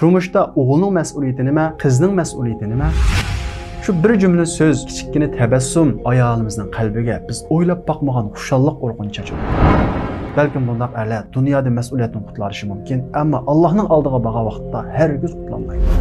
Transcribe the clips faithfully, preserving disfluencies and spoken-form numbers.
تۇرمۇشتا ئوغۇلنىڭ مەسئۇلىيىتى نېمە، قىزنىڭ مەسئۇلىيىتى نېمە؟ شۇ بىر جۈملە سۆز، كىچىككىنە تەبەسسۇم ئايالىمىزنىڭ قەلبىگە بىز ئويلاپ باقمىغان خۇشاللىق ئۇرغۇنى چاچىدۇ. بەلكىم بۇنداق ئەرلەر دۇنيادا مەسئۇلىيەتتىن قۇتۇلۇشى مۇمكىن، ئەمما ئاللاھنىڭ ئالدىغا بارغان ۋاقىتتا ھەرگىز قۇتۇلالمايدۇ.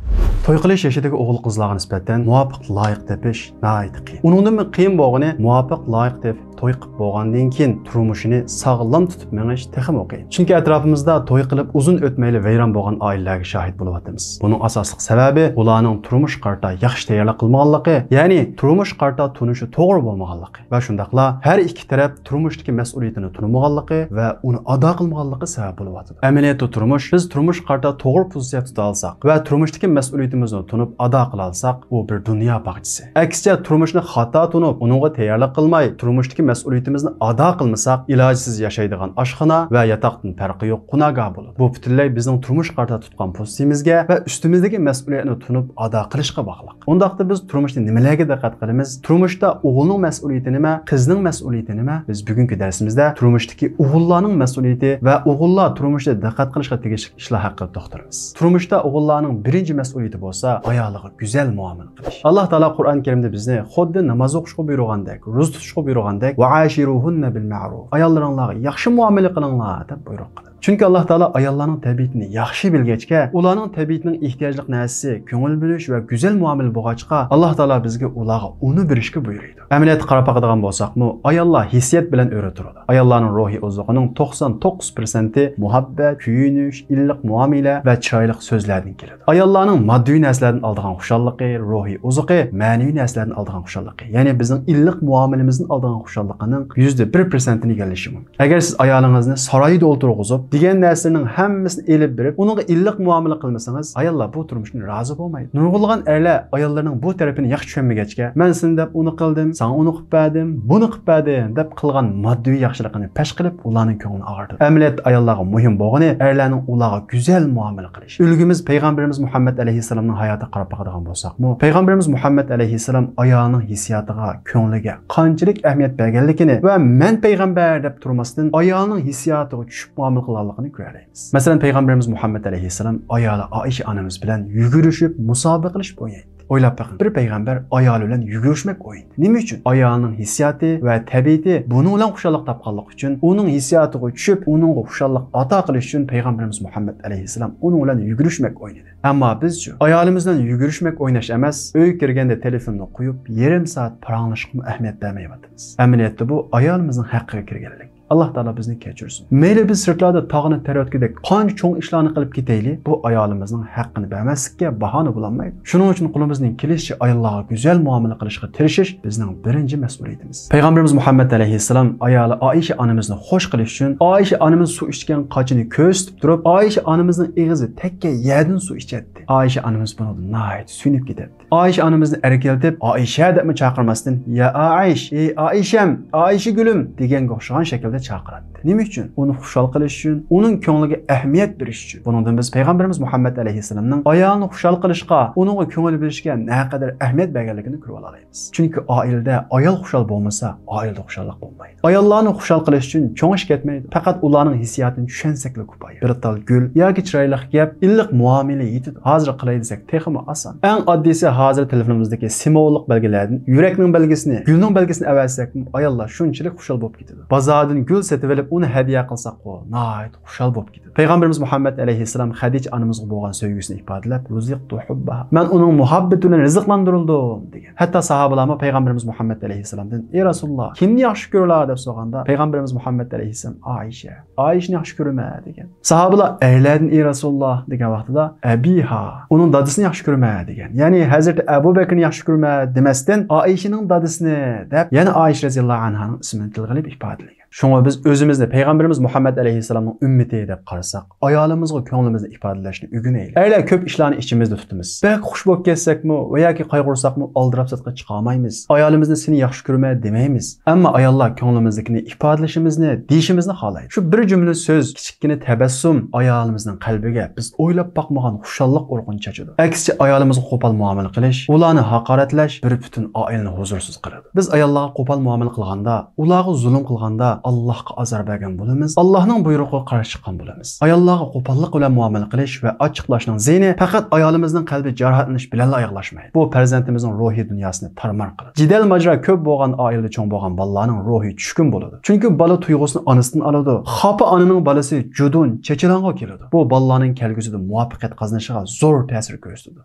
توي قىلىش يېشىدىكى ئوغۇل-قىزلارغا نىسبەتەن مۇۋاپىق لايىق تېپىش ناھايىتى قىيىن. ئۇنىڭدىنمۇ قىيىن بولغىنى، مۇۋاپىق لايىق تېپىپ توي قىلىپ بولغاندىن كېيىن تۇرمۇشىنى ساغلام تۇتۇپ مېڭىش تېخىمۇ قىيىن. چۈنكى ئەتراپىمىزدا توي قىلىپ ئۇزۇن ئۆتمەيلا ۋەيران بولغان ئائىلىلەرگە شاھىت بولۇۋاتىمىز. بۇنىڭ ئاساسلىق سەۋەبى ئۇلارنىڭ تۇرمۇشقا قارىتا ياخشى تەييارلىق قىلمىغانلىقى، يەنى تۇرمۇشقا قارىتا تونۇشى توغرا بولمىغانلىقى ۋە شۇنداقلا ھەر ئىككى تەرەپ تۇرمۇشتىكى مەسئۇلىيىتىنى تونۇمىغانلىقى ۋە ئۇنى ئادا قىلمىغانلىقى سەۋەب بولۇۋاتىدۇ. ئەمەلىيەتتە تۇرمۇش، بىز تۇرمۇشقا قارىتا توغرا پوزىتسىيە تۇتالىساق ۋە تۇرمۇشتىكى مەسئۇلىيىتىمىزنى تونۇپ ئادا قىلالىساق، ئۇ بىر دۇنيا باغچىسى. ئەكسىچە، تۇرمۇشنى خاتا تونۇپ، ئۇنىڭغا تەييارلىق قىلماي، تۇرمۇشتىكى مەسئۇلىيىتىمىزنى ئادا قىلمىساق، ئىلاجسىز ياشايدىغان ئاشخانا ۋە ياتاقتىن پەرقى يوق قۇناگاھ بولىدۇ. بۇ پۈتۈنلەي بىزنىڭ تۇرمۇشقا قارىتا تۇتقان پوزىتسىيىمىزگە ۋە ئۈستىمىزدىكى مەسئۇلىيەتنى تونۇپ ئادا قىلىشقا باغلىق. ئۇنداقتا بىز تۇرمۇشتا نېمىلەرگە دىققەت قىلىمىز؟ تۇرمۇشتا ئوغۇلنىڭ مەسئۇلىيىتى نېمە؟ قىزنىڭ مەسئۇلىيىتى نېمە؟ بىز بۈگۈنكى دەرسىمىزدە تۇرمۇشتىكى ئوغۇللارنىڭ مەسئۇلىيىتى ۋە ئوغۇللار تۇرمۇشىدا دىققەت قىلىشقا تېگىشلىك ئىشلار ھەققىدە توختىلىمىز. تۇرمۇشتا ئوغۇللارنىڭ بىرىنچى مەسئۇلىيىتى بولسا ئايالىغا گۈزەل مۇئامىلە قىلىش. ئاللاھ تائالا قۇرئان كەرىمدە بىزنى خۇددى ناماز ئوقۇشقا بۇيرۇغاندەك، روزا تۇتۇشقا بۇيرۇغاندەك، «ۋەئاشىروھۇننە بىل مەئرۇف»، ئاياللىرىڭلارغا ياخشى مۇئامىلە قىلىڭلار دەپ بۇيرۇق قىلىدۇ. چۈنكى ئاللاھ تائالا ئاياللارنىڭ تەبىئىتىنى ياخشى بىلگەچكە، ئۇلارنىڭ تەبىئىتىنىڭ ئېھتىياجلىق نەرسىسى كۆڭۈل بۆلۈش ۋە گۈزەل مۇئامىلە بولغاچقا، ئاللاھ تائالا بىزگە ئۇلارغا ئۇنى بېرىشكە بۇيرۇيدۇ. ئەمەلىيەتتە قاراپ باقىدىغان بولساقمۇ، ئاياللار ھېسسىيات بىلەن ئۆرە تۇرىدۇ. ئاياللارنىڭ روھىي ئوزۇقىنىڭ توقسان توققۇز پىرسەنتى مۇھەببەت، كۆيۈنۈش، ئىللىق مۇئامىلە ۋە چىرايلىق سۆزلەردىن كېلىدۇ. ئاياللارنىڭ ماددىي نەرسىلەردىن ئالىدىغان خۇشاللىقى، روھىي ئوزۇقى مەنىۋى نەرسىلەردىن ئالىدىغان خۇشاللىقى، يەنى بىزنىڭ ئىللىق مۇئامىلىمىزدىن ئالىدىغان خۇشاللىقىنىڭ يۈزدە بىر پىرسەنتىنى ئىگىلىشى مۇمكىن. ئەگەر سىز ئايالىڭىزنى سارايدا ئولتۇرغۇزۇپ، دېگەن نەرسىنىڭ ھەممىسىنى ئېلىپ بېرىپ، ئۇنىڭغا ئىللىق مۇئامىلە قىلمىسىڭىز، ئاياللار بۇ تۇرمۇشتىن رازى بولمايدۇ. نۇرغۇنلىغان ئەرلەر ئاياللىرىنىڭ بۇ تەرىپىنى ياخشى چۈشەنمىگەچكە، «مەن سېنى دەپ ئۇنى قىلدىم، ساڭا ئۇنى قىلىپ بەردىم، بۇنى قىلىپ بەردىم» دەپ قىلغان ماددىي ياخشىلىقىنى پەش قىلىپ، ئۇلارنىڭ كۆڭلىنى ئاغرىتىدۇ. ئەمەلىيەتتە ئاياللارغا مۇھىم بولغىنى ئەرلەرنىڭ ئۇلارغا گۈزەل مۇئامىلە قىلىش. ئۈلگىمىز پەيغەمبىرىمىز مۇھەممەد ئەلەيھىسسالامنىڭ ھاياتىغا قاراپ باقىدىغان بولساقمۇ، پەيغەمبىرىمىز مۇھەممەد ئەلەيھىسسالام ئايالىنىڭ ھېسسىياتىغا، كۆڭلىگە قانچىلىك ئەھمىيەت بەرگەنلىكىنى ۋە «مەن پەيغەمبەر» دەپ تۇرماستىن، ئايالىنىڭ ھېسسىياتىغا چۈشۈپ مۇئامىلە قىلغانلىقىنى كۆرەلەيمىز. مەسىلەن، پەيغەمبىرىمىز مۇھەممەد ئەلەيھىسسالام ئايالى ئائىشە ئانىمىز بىلەن يۈگۈرۈشۈپ، مۇسابىقىلىشىپ ئوينايتتى. ئويلاپ بېقىڭ، بىر پەيغەمبەر ئايالى بىلەن يۈگۈرۈشمەك ئوينىدى. نېمە ئۈچۈن؟ ئايالىنىڭ ھېسسىياتى ۋە تەبىئىتى بۇنىڭ بىلەن خۇشاللىق تاپقانلىقى ئۈچۈن، ئۇنىڭ ھېسسىياتىغا چۈشۈپ، ئۇنىڭغا خۇشاللىق ئاتا قىلىش ئۈچۈن پەيغەمبىرىمىز مۇھەممەد ئەلەيھىسسالام ئۇنىڭ بىلەن يۈگۈرۈشمەك ئوينىدى. ئەمما بىزچۇ؟ ئايالىمىز بىلەن يۈگۈرۈشمەك ئويناش ئەمەس، ئۆيگە كىرگەندە تېلېفوننى قويۇپ، يېرىم سائەت پاراڭلىشىشقىمۇ ئەھمىيەت بەرمەيۋاتىمىز. ئەمەلىيەتتە بۇ ئايالىمىزنىڭ ھەققىگە كىرگەنلىك. ئاللاھ تائالا بىزنى كەچۈرسۇن. مەيلى بىز سىرتلاردا تاغنى تەۋرەتكۈدەك قانچە چوڭ ئىشلارنى قىلىپ كېتەيلى، بۇ ئايالىمىزنىڭ ھەققىنى بەرمەسلىككە باھانە بولالمايدۇ. شۇنىڭ ئۈچۈن قولىمىزدىن كېلىشىچە ئاياللارغا گۈزەل مۇئامىلە قىلىشقا تىرىشىش بىزنىڭ بىرىنچى مەسئۇلىيىتىمىز. پەيغەمبىرىمىز مۇھەممەد ئەلەيھىسسالام ئايالى ئائىشە ئانىمىزنى خوش قىلىش ئۈچۈن ئائىشە ئانىمىز سۇ ئىچكەن قاچىنى كۆرسىتىپ تۇرۇپ، ئائىشە ئانىمىزنىڭ ئېغىزى تەگكەن يەردىن سۇ ئىچەتتى. ئائىشە ئانىمىز بۇنىڭدىن ناھايىتى سۆيۈنۈپ كېتەتتى. ئائىشە ئانىمىزنى ئەركىلىتىپ، «ئائىشە» دەپمۇ چاقىرماستىن، «يا ئائىش، ئەي ئائىشەم، ئائىشە گۈلۈم» دېگەنگە ئوخشىغان شەكىلدە چاقىراتتى. نېمە ئۈچۈن؟ ئۇنى خۇشال قىلىش ئۈچۈن، ئۇنىڭ كۆڭلىگە ئەھمىيەت بېرىش ئۈچۈن. بۇنىڭدىن بىز پەيغەمبىرىمىز مۇھەممەد ئەلەيھىسسالامنىڭ ئايالىنى خۇشال قىلىشقا، ئۇنىڭغا كۆڭۈل بۆلۈشكە نەقەدەر ئەھمىيەت بەرگەنلىكىنى كۆرۈۋالالايمىز. چۈنكى ئائىلىدە ئايال خۇشال بولمىسا، ئائىلىدە خۇشاللىق بولمايدۇ. ئاياللارنى خۇشال قىلىش ئۈچۈن چوڭ ئىش كەتمەيدۇ. پەقەت ئۇلارنىڭ ھېسسىياتىنى چۈشەنسەكلا كۇپايە. بىر تال گۈل ياكى چىرايلىق گەپ، ئىللىق مۇئامىلە يېتىدۇ. ھازىر قىلاي دېسەك تېخىمۇ ئاسان. ئەڭ ئاددىيسى، ھازىر تېلېفونىمىزدىكى سىمۋوللۇق بەلگىلەردىن يۈرەكنىڭ بەلگىسىنى، گۈلنىڭ بەلگىسىنى ئەۋەتسەكمۇ، ئاياللار شۇنچىلىك خۇشال بولۇپ كېتىدۇ. بازاردىن گۈل سېتىۋېلىپ، ئۇنى ھەدىيە قىلساققۇ، ناھايىتى خۇشال بولۇپ كېتىدۇ. پەيغەمبىرىمىز مۇھەممەد ئەلەيھىسسالام خەدىچە ئانىمىزغا بولغان سۆيگۈسىنى ئىپادىلەپ، «رۇزىقتۇ ھۇببەھا، مەن ئۇنىڭ مۇھەببىتى بىلەن رىزىقلاندۇرۇلدۇم» دېگەن. ھەتتا ساھابىلارمۇ پەيغەمبىرىمىز مۇھەممەد ئەلەيھىسسالامدىن، «ئەي رەسۇلاللا، كىمنى ياخشى كۆرىلا؟» دەپ سورىغاندا، پەيغەمبىرىمىز مۇھەممەد ئەلەيھىسسالام، «ئائىشە، ئائىشىنى ياخشى كۆرىمەن» دېگەن. ساھابىلار، «ئەرلەردىن ئەي رەسۇلاللا» دېگەن ۋاقتىدا، «ئەبىھا، ئۇنىڭ دادىسىنى ياخشى كۆرىمەن» دېگەن. يەنى ھەزرىتى ئەبۇ بەكرىنى ياخشى كۆرىمەن دېمەستىن، «ئائىشىنىڭ دادىسىنى» دەپ، يەنە ئائىشە رەزىياللاھۇ ئەنھانىڭ ئىسمىنى تىلغا ئېلىپ ئىپادىلىگەن. شۇڭا بىز ئۆزىمىزنى پەيغەمبىرىمىز مۇھەممەد ئەلەيھىسسالامنىڭ ئۈممىتى دەپ قارىساق، ئايالىمىزغا كۆڭلىمىزنى ئىپادىلەشنى ئۆگىنەيلى. ئەرلەر كۆپ ئىشلارنى ئىچىمىزدە تۇتىمىز. بەك خۇش بولۇپ كەتسەكمۇ ۋە ياكى قايغۇرساقمۇ ئالدىراپ سىرتقا چىقالمايمىز. ئايالىمىزنى سېنى ياخشى كۆرىمەن دېمەيمىز. ئەمما ئاياللار كۆڭلىمىزدىكىنى ئىپادىلىشىمىزنى، دېيىشىمىزنى خالايدۇ. شۇ بىر جۈملە سۆز، كىچىككىنە تەبەسسۇم ئايالىمىزنىڭ قەلبىگە بىز ئويلاپ باقمىغان خۇشاللىق ئۇرۇقىنى چاچىدۇ. ئەكسىچە، ئايالىمىزغا قوپال مۇئامىلە قىلىش، ئۇلارنى ھاقارەتلەش بىر پۈتۈن ئائىلىنى ھۇزۇرسىز قىلىدۇ. بىز ئاياللارغا قوپال مۇئامىلە قىلغاندا، ئۇلارغا زۇلۇم قىلغاندا، ئاللاھقا ئازار بەرگەن بولىمىز، ئاللاھنىڭ بۇيرۇقىغا قارشى چىققان بولىمىز. ئاياللارغا قوپاللىق بىلەن مۇئامىلە قىلىش ۋە ئاچچىقلاشنىڭ زىيىنى پەقەت ئايالىمىزنىڭ قەلبى جاراھەتلىنىش بىلەنلا ئاياغلاشمايدۇ. بۇ پەرزەنتىمىزنىڭ روھىي دۇنياسىنى تارمار قىلىدۇ. جېدەل ماجىرا كۆپ بولغان ئائىلىدە چوڭ بولغان بالىلارنىڭ روھى چۈشكۈن بولىدۇ. چۈنكى بالا تۇيغۇسىنى ئانىسىدىن ئالىدۇ. خاپا ئانىنىڭ بالىسى جۇدۇن، چېچىلاڭغۇ كېلىدۇ. بۇ بالىلارنىڭ كەلگۈسىدە مۇۋەپپەقىيەت قازىنىشىغا زور تەسىر كۆرسىتىدۇ.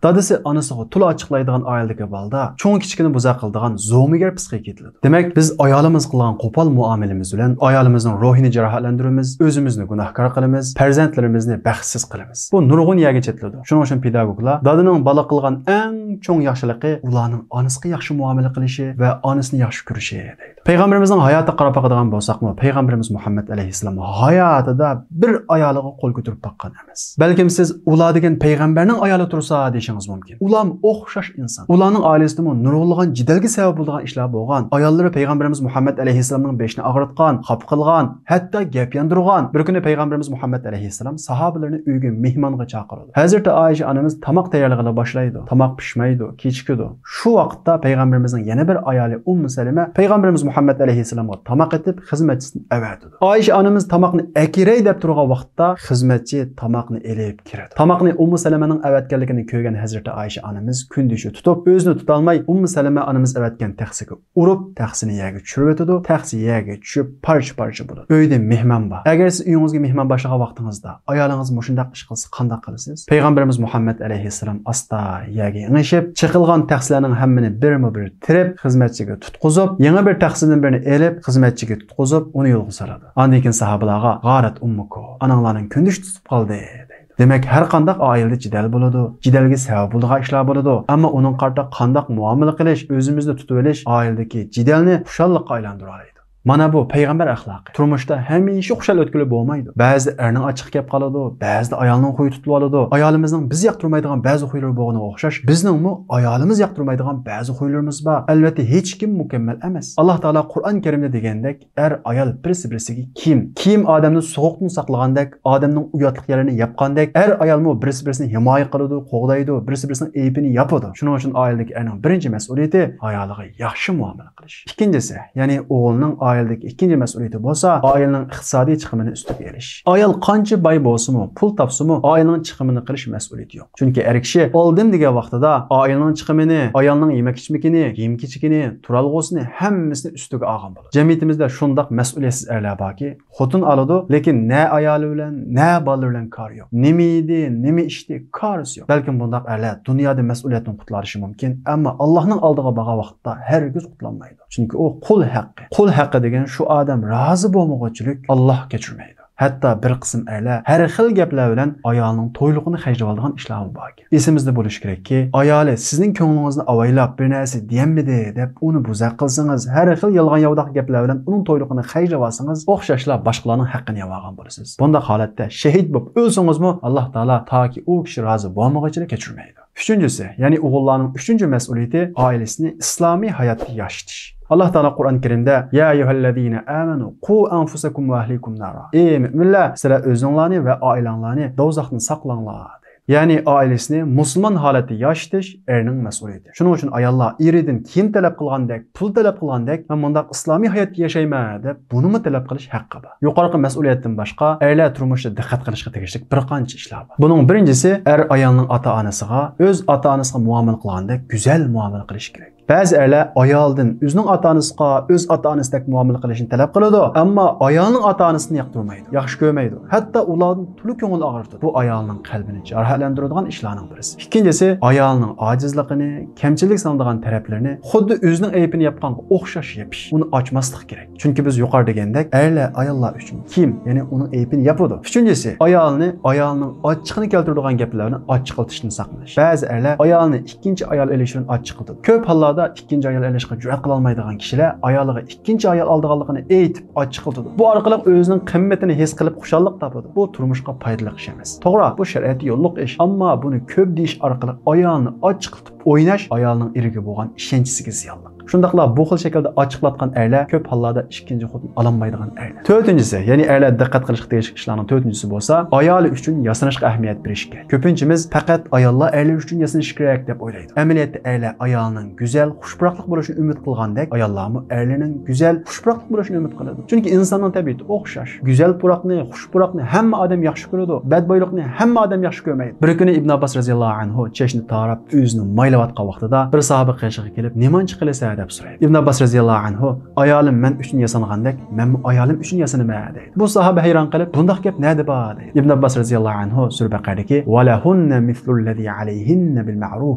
دادىسى ئانىسىغا تولا ئاچچىقلايدىغان ئائىلىدىكى بالىدا چوڭ كىچىكىنى بۇزا قىلىدىغان زومىگەر پىسخىكا يېتىلىدۇ. دېمەك، بىز ئايالىمىزغا قىلغان قوپال مۇئامىلىمىز بىلەن ئايالىمىزنىڭ روھىنى جاراھەتلەندۈرىمىز، ئۆزىمىزنى گۇناھكار قىلىمىز، پەرزەنتلىرىمىزنى بەختسىز قىلىمىز. بۇ نۇرغۇن يەرگە چېتىلىدۇ. شۇنىڭ ئۈچۈن پېداگوگلار دادىنىڭ بالا قىلغان ئەڭ چوڭ ياخشىلىقى ئۇلارنىڭ ئانىسىغا ياخشى مۇئامىلە قىلىشى ۋە ئانىسىنى ياخشى كۆرۈشى، دەيدۇ. پەيغەمبىرىمىزنىڭ ھاياتىغا قاراپ باقىدىغان بولساقمۇ، پەيغەمبىرىمىز مۇھەممەد ئەلەيھىسسالام ھاياتىدا بىر ئايالىغا قول كۆتۈرۈپ باققان ئەمەس. بەلكىم سىز ئۇلار دېگەن پەيغەمبەرنىڭ ئايالى تۇرسا دېيىشىڭىز مۇمكىن. ئۇلارمۇ ئوخشاش ئىنسان. ئۇلارنىڭ ئائىلىسىدىمۇ نۇرغۇنلىغان جېدەلگە سەۋەب بولىدىغان ئىشلار بولغان. ئاياللىرى پەيغەمبىرىمىز مۇھەممەد ئەلەيھىسسالامنىڭ بېشىنى ئاغرىتقان، خاپا قىلغان، ھەتتا گەپ ياندۇرغان. بىر كۈنى پەيغەمبىرىمىز مۇھەممەد ئەلەيھىسسالام ساھابىلىرىنى ئۆيىگە مېھمانغا چاقىرىدۇ. ھەزرىتى ئائىشە ئانىمىز تاماق تەييارلىغىلى باشلايدۇ. تاماق پىشمايدۇ، كېچىكىدۇ. شۇ ۋاقىتتا پەيغەمبىرىمىزنىڭ يەنە بىر ئايالى ئۇممۇ سەلىمە پەيغەمبىرىمىز مۇھەممەد ئەلەيھىسسالامغا تاماق ئېتىپ، خىزمەتچىسىنى ئەۋەتىدۇ. ئائىشە ئانىمىز تاماقنى ئەكىرەي دەپ تۇرغان ۋاقىتتا خىزمەتچى تاماقنى ئېلىپ كىرىدۇ. تاماقنى ئۇممۇ سەلەمەنىڭ ئەۋەتكەنلىكىنى كۆرگەن ھەزرىتى ئائىشە ئانىمىز كۈندۈشى تۇتۇپ، ئۆزىنى تۇتالماي، ئۇممۇ سەلەمە ئانىمىز ئەۋەتكەن تەخسىگە ئۇرۇپ، تەخسىنى يەرگە چۈشۈرۈۋېتىدۇ. تەخسە يەرگە چۈشۈپ، پارچە-پارچە بولىدۇ. ئۆيدە مېھمان بار. ئەگەر سىز ئۆيىڭىزگە مېھمان باشلىغان ۋاقتىڭىزدا ئايالىڭىز مۇشۇنداق ئىش قىلسا، قانداق قىلىسىز؟ پەيغەمبىرىمىز مۇھەممەد ئەلەيھىسسالام ئاستا يەرگە ئېڭىشىپ، چېقىلغان تەخسىلەرنىڭ ھەممىنى بىرمۇ بىر تېرىپ، خىزمەتچىگە تۇتقۇزۇپ، يېڭى بىر تەخسىدىن بىرنى ئېلىپ، خىزمەتچىگە تۇتقۇزۇپ، ئۇنى يولغا سالىدۇ. ئاندىن كېيىن ساھابىلارغا، «غارەت ئۇممۇكۇ، ئاناڭلارنىڭ كۈندۈشى تۇتۇپ قالدى» دەيدۇ. دېمەك، ھەر قانداق ئائىلىدە جېدەل بولىدۇ، جېدەلگە سەۋەب بولىدىغان ئىشلار بولىدۇ. ئەمما ئۇنىڭغا قارىتا قانداق مۇئامىلە قىلىش، ئۆزىمىزنى تۇتۇۋېلىش ئائىلىدىكى جېدەلنى خۇشاللىققا ئايلاندۇرالايدۇ. مانا بۇ پەيغەمبەر ئەخلاقى. تۇرمۇشتا ھەمىشە خۇشال ئۆتكىلى بولمايدۇ. بەزىدە ئەرنىڭ ئاچچىقى كەپ قالىدۇ، بەزىدە ئايالنىڭ خۇيى تۇتۇلۇۋالىدۇ. ئايالىمىزنىڭ بىز ياقتۇرمايدىغان بەزى خۇيلىرى بولغىنىغا ئوخشاش، بىزنىڭمۇ ئايالىمىز ياقتۇرمايدىغان بەزى خۇيلىرىمىز بار. ئەلۋەتتە، ھېچكىم مۇكەممەل ئەمەس. ئاللاھ تائالا قۇرئان كەرىمدە دېگەندەك، ئەر ئايال بىرسى-بىرسىگە كىيىم. كىيىم ئادەمنى سوغۇقتىن ساقلىغاندەك، ئادەمنىڭ ئۇياتلىق يەرلىرىنى ياپقاندەك، ئەر ئايالمۇ بىرسى-بىرسىنى ھىمايە قىلىدۇ، قوغدايدۇ، بىرسى-بىرسىنىڭ ئەيىبىنى ياپىدۇ. شۇنىڭ ئۈچۈن ئائىلىدىكى ئەرنىڭ بىرىنچى مەسئۇلىيىتى ئايالىغا ياخشى مۇئامىلە قىلىش. ئىككىنچىسى، يەنى ئوغۇلنىڭ ئائىلىدىكى ئىككىنچى مەسئۇلىيىتى بولسا، ئائىلىنىڭ ئىقتىسادىي چىقىمىنى ئۈستىگە ئېلىش. ئايال قانچە باي بولسىمۇ، پۇل تاپسىمۇ، ئائىلىنىڭ چىقىمىنى قىلىش مەسئۇلىيىتى يوق. چۈنكى ئەر كىشى ئالدىم دېگەن ۋاقتىدا ئائىلىنىڭ چىقىمىنى، ئايالنىڭ يېمەك-ئىچمىكىنى، كىيىم-كېچىكىنى، تۇرالغۇسىنى، ھەممىسىنى ئۈستىگە ئالغان بولىدۇ. جەمئىيىتىمىزدە شۇنداق مەسئۇلىيەتسىز ئەرلەر باركى، خوتۇن ئالىدۇ، لېكىن نە ئايالى بىلەن، نە بالىلىرى بىلەن كارى يوق. نېمە يېدى، نېمە ئىچتى، كارىسى يوق. بەلكىم بۇنداق ئەرلەر دۇنيادا مەسئۇلىيەتتىن قۇتۇلۇشى مۇمكىن، ئەمما ئاللاھنىڭ ئالدىغا بارغان ۋاقىتتا ھەرگىز قۇتۇلالمايدۇ. چۈنكى ئۇ قۇل ھەققى. قۇل ھەققى دېگەن شۇ ئادەم رازى بولمىغۇچىلىك ئاللاھ كەچۈرمەيدۇ. ھەتتا بىر قىسىم ئەرلەر ھەر خىل گەپلەر بىلەن ئايالىنىڭ تويلۇقىنى خەجلىۋالىدىغان ئىشلارمۇ باركەن. ئېسىمىزدە بولۇشى كېرەككى، ئايالى سىزنىڭ كۆڭلىڭىزنى ئاۋايلاپ بىر نەرسە دېيەلمىدى دەپ ئۇنى بوزەك قىلسىڭىز، ھەر خىل يالغان-ياۋىداق گەپلەر بىلەن ئۇنىڭ تويلۇقىنى خەجلىۋالسىڭىز، ئوخشاشلا باشقىلارنىڭ ھەققىنى يەۋالغان بولىسىز. بۇنداق ھالەتتە شېھىت بولۇپ ئۆلسىڭىزمۇ، ئاللاھ تائالا تاكى ئۇ كىشى رازى بولمىغۇچىلا كەچۈرمەيدۇ. ئۈچىنچىسى، يەنى ئوغۇللارنىڭ ئۈچىنچى مەسئۇلىيىتى ئائىلىسىنى ئىسلامىي ھاياتتا ياشىتىش. ئاللاھ تائالا قۇرئان كەرىمدە، يا ئەييۇھەللەزىنە ئامەنۇ قۇ ئەنفۇسەكۇم ۋە ئەھلىكۇم نارا. ئەي مۆمىنلەر، سىلەر ئۆزۈڭلارنى ۋە ئائىلەڭلارنى دوزاختىن ساقلاڭلار، دەيدۇ. يەنى ئائىلىسىنى مۇسۇلمان ھالەتتە ياشىتىش ئەرنىڭ مەسئۇلىيىتى. شۇنىڭ ئۈچۈن ئاياللار ئېرىدىن كىيىم تەلەپ قىلغاندەك، پۇل تەلەپ قىلغاندەك، مەن مۇنداق ئىسلامىي ھاياتتا ياشايمەن دەپ بۇنىمۇ تەلەپ قىلىش ھەققى بار. يۇقىرىقى مەسئۇلىيەتتىن باشقا ئەرلەر تۇرمۇشتا دىققەت قىلىشقا تېگىشلىك بىر قانچە ئىشلار بار. بۇنىڭ بىرىنچىسى، ئەر ئايالنىڭ ئاتا-ئانىسىغا ئۆز ئاتا-ئانىسىغا مۇئامىلە قىلغاندەك گۈزەل مۇئامىلە قىلىشى كېرەك. بەزى ئەرلەر ئايالىدىن ئۆزىنىڭ ئاتا-ئانىسىغا ئۆز ئاتا-ئانىسىدەك مۇئامىلە قىلىشنى تەلەپ قىلىدۇ، ئەمما ئايالنىڭ ئاتا-ئانىسىنى ياقتۇرمايدۇ، ياخشى كۆرمەيدۇ، ھەتتا ئۇلاردىن تولا كۆڭۈل ئاغرىتىدۇ. بۇ ئايالنىڭ قەلبىنى جاراھەتلەندۈرىدىغان ئىشلارنىڭ بىرسى. ئىككىنچىسى، ئايالنىڭ ئاجىزلىقىنى، كەمچىلىك سانىدىغان تەرەپلىرىنى خۇددى ئۆزىنىڭ ئەيىبىنى ياپقانغا ئوخشاش يېپىش، ئۇنى ئاچماسلىق كېرەك. چۈنكى بىز يۇقىرىدا دېگەندەك، ئەرلەر ئاياللار ئۈچۈن كىيىم، يەنى ئۇنىڭ ئەيىبىنى ياپىدۇ. ئۈچىنچىسى، ئايالنى ئايالنىڭ ئاچچىقىنى كەلتۈرىدىغان گەپلەر بىلەن ئاچچىقلىتىشتىن ساقلىنىش. بەزى ئەرلەر ئايالنى ئىككىنچى ئايال ئېلىش بىلەن ئاچچىقلىتىدۇ. كۆپ ھاللاردا ئىككىنچى ئايال ئېلىشقا جۈرئەت قىلالمايدىغان كىشىلەر ئايالىغا ئىككىنچى ئايال ئالىدىغانلىقىنى ئېيتىپ ئاچچىقلىتىدۇ. بۇ ئارقىلىق ئۆزىنىڭ قىممىتىنى ھېس قىلىپ خۇشاللىق تاپىدۇ. بۇ تۇرمۇشقا پايدىلىق ئىش ئەمەس. توغرا، بۇ شەرئىيەتتە يوللۇق ئىش، ئەمما بۇنى كۆپ دېيىش ئارقىلىق ئايالنى ئاچچىقلىتىپ ئويناش ئايالنىڭ ئېرىگە بولغان ئىشەنچىسىگە زىيانلىق. شۇنداقلا بۇ خىل شەكىلدە ئاچچىقلاتقان ئەرلەر كۆپ ھاللاردا ئىككىنچى خوتۇن ئالالمايدىغان ئەرلەر. تۆتىنچىسى، يەنى ئەرلەر دىققەت قىلىشقا تېگىشلىك ئىشلارنىڭ تۆتىنچىسى بولسا، ئايالى ئۈچۈن ياسىنىشقا ئەھمىيەت بېرىش كېرەك. كۆپىنچىمىز پەقەت ئاياللار ئەرلەر ئۈچۈن ياسىنىشى كېرەك دەپ ئويلايدۇ. ئەمەلىيەتتە ئەرلەر ئايالىنىڭ گۈزەل، خۇش پۇراقلىق بولۇشىنى ئۈمىد قىلغاندەك، ئاياللارمۇ ئەرلىرىنىڭ گۈزەل، خۇش پۇراقلىق بولۇشىنى ئۈمىد قىلىدۇ. چۈنكى ئىنساننىڭ تەبىئىتى ئوخشاش. گۈزەل پۇراقنى، خۇش پۇراقنى ھەممە ئادەم ياخشى كۆرىدۇ. بەدبويلۇقنى ھەممە ئادەم ياخشى كۆرمەيدۇ. بىر كۈنى ئىبن ئابباس رەزىياللاھۇ ئەنھۇ چېچىنى تاراپ، ئۆزىنى مايلاۋاتقان ۋاقتىدا بىر ساھابە قېشىغا كېلىپ، نېمانچە قىلىسەن دەپ سورايدۇ. ئىبن ئابباس رەزىياللاھۇ ئەنھۇ، ئايالىم مەن ئۈچۈن ياسانغاندەك، مەنمۇ ئايالىم ئۈچۈن ياسىنىمەن دەيدۇ. بۇ ساھابە ھەيران قېلىپ، بۇنداق گەپ نەدە بار دەيدۇ. ئىبن ئابباس رەزىياللاھۇ ئەنھۇ سۈرە بەقەردىكى، ولهن مثل الذي عليهن بالمعروف،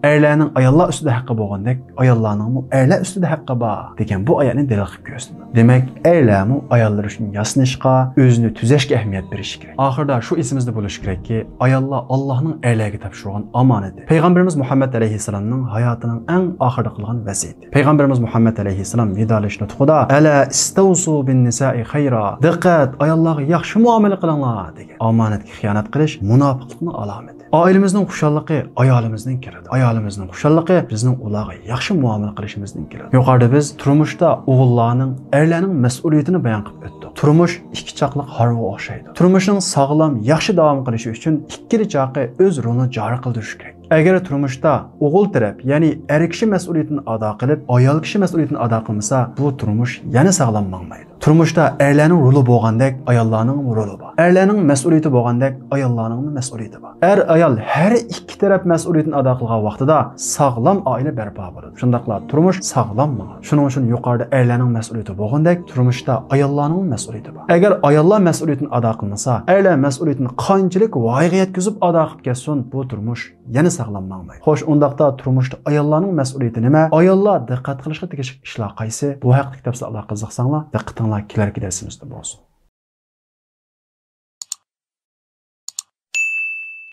ئەرلەرنىڭ ئاياللار ئۈستىدە ھەققى بولغاندەك، ئاياللارنىڭمۇ ئەرلەر ئۈستىدە ھەققى بار دېگەن بۇ ئايەتنى دەلىل قىلىپ كۆرسىتىدۇ. دېمەك، ئەرلەرمۇ ئاياللىرى ئۈچۈن ياسىنىشقا، ئۆزىنى تۈزەشكە ئەھمىيەت بېرىشى كېرەك. ئاخىرىدا شۇ ئېسىمىزدە بولۇشى كېرەككى، ئاياللار ئاللاھنىڭ ئەرلەرگە تاپشۇرغان ئامانىتى. پەيغەمبىرىمىز مۇھەممەد ئەلەيھىسسالامنىڭ ھاياتىنىڭ ئەڭ ئاخىرىدا قىلغان ۋەسىيىتى. پەيغەمبىرىمىز مۇھەممەد ئەلەيھىسسالام ۋىدالىشىش نۇتقىدا، ئەلا ئىستەۋسۇ بىننىسائى خەيرا، دىققەت، ئاياللارغا ياخشى مۇئامىلە قىلىڭلار دېگەن. ئامانەتكە خىيانەت قىلىش مۇناپىقلىقنىڭ ئالامىتى. ئائىلىمىزنىڭ خۇشاللىقى ئايالىمىزدىن كېلىدۇ. ئايالىمىزنىڭ خۇشاللىقى بىزنىڭ ئۇلارغا ياخشى مۇئامىلە قىلىشىمىزدىن كېلىدۇ. يۇقىرىدا بىز تۇرمۇشتا ئوغۇللارنىڭ، ئەرلەرنىڭ مەسئۇلىيىتىنى بايان قىلىپ ئۆتتۇق. تۇرمۇش ئىككى چاقلىق ھارۋىغا ئوخشايدۇ. تۇرمۇشنىڭ ساغلام، ياخشى داۋام قىلىشى ئۈچۈن ئىككىلا چاقى ئۆز رولىنى جارى قىلدۇرۇشى كېرەك. ئەگەر تۇرمۇشتا ئوغۇل تەرەپ، يەنى ئەر كىشى مەسئۇلىيىتىنى ئادا قىلىپ، ئايال كىشى مەسئۇلىيىتىنى ئادا قىلمىسا، بۇ تۇرمۇش يەنە ساغلام ماڭمايدۇ. تۇرمۇشتا ئەرلەرنىڭ رولى بولغاندەك، ئاياللارنىڭمۇ رولى بار. ئەرلەرنىڭ مەسئۇلىيىتى بولغاندەك، ئاياللارنىڭمۇ مەسئۇلىيىتى بار. ئەر-ئايال ھەر ئىككى تەرەپ مەسئۇلىيىتىنى ئادا قىلغان ۋاقتىدا ساغلام ئائىلە بەرپا بولىدۇ. شۇنداقلا تۇرمۇش ساغلام ماڭىدۇ. شۇنىڭ ئۈچۈن يۇقىرىدا ئەرلەرنىڭ مەسئۇلىيىتى بولغاندەك، تۇرمۇشتا ئاياللارنىڭمۇ مەسئۇلىيىتى بار. ئەگەر ئاياللار مەسئۇلىيىتىنى ئادا قىلمىسا، ئەرلەر مەسئۇلىيىتىنى قانچىلىك ۋايىغا يەتكۈزۈپ ئادا قىلىپ كەتسۇن، بۇ تۇرمۇش يەنە ساغلام ماڭمايدۇ. خوش، ئۇنداقتا تۇرمۇشتا ئاياللارنىڭ مەسئۇلىيىتى نېمە؟ ئاياللار دىققەت قىلىشقا تېگىشلىك ئىشلار قايسى؟ بۇ ھەقتىكى تەپسىلاتلارغا قىزىقساڭلار، دىققىتىڭلار كېلەركى دەرسىمىزدە بولسۇن.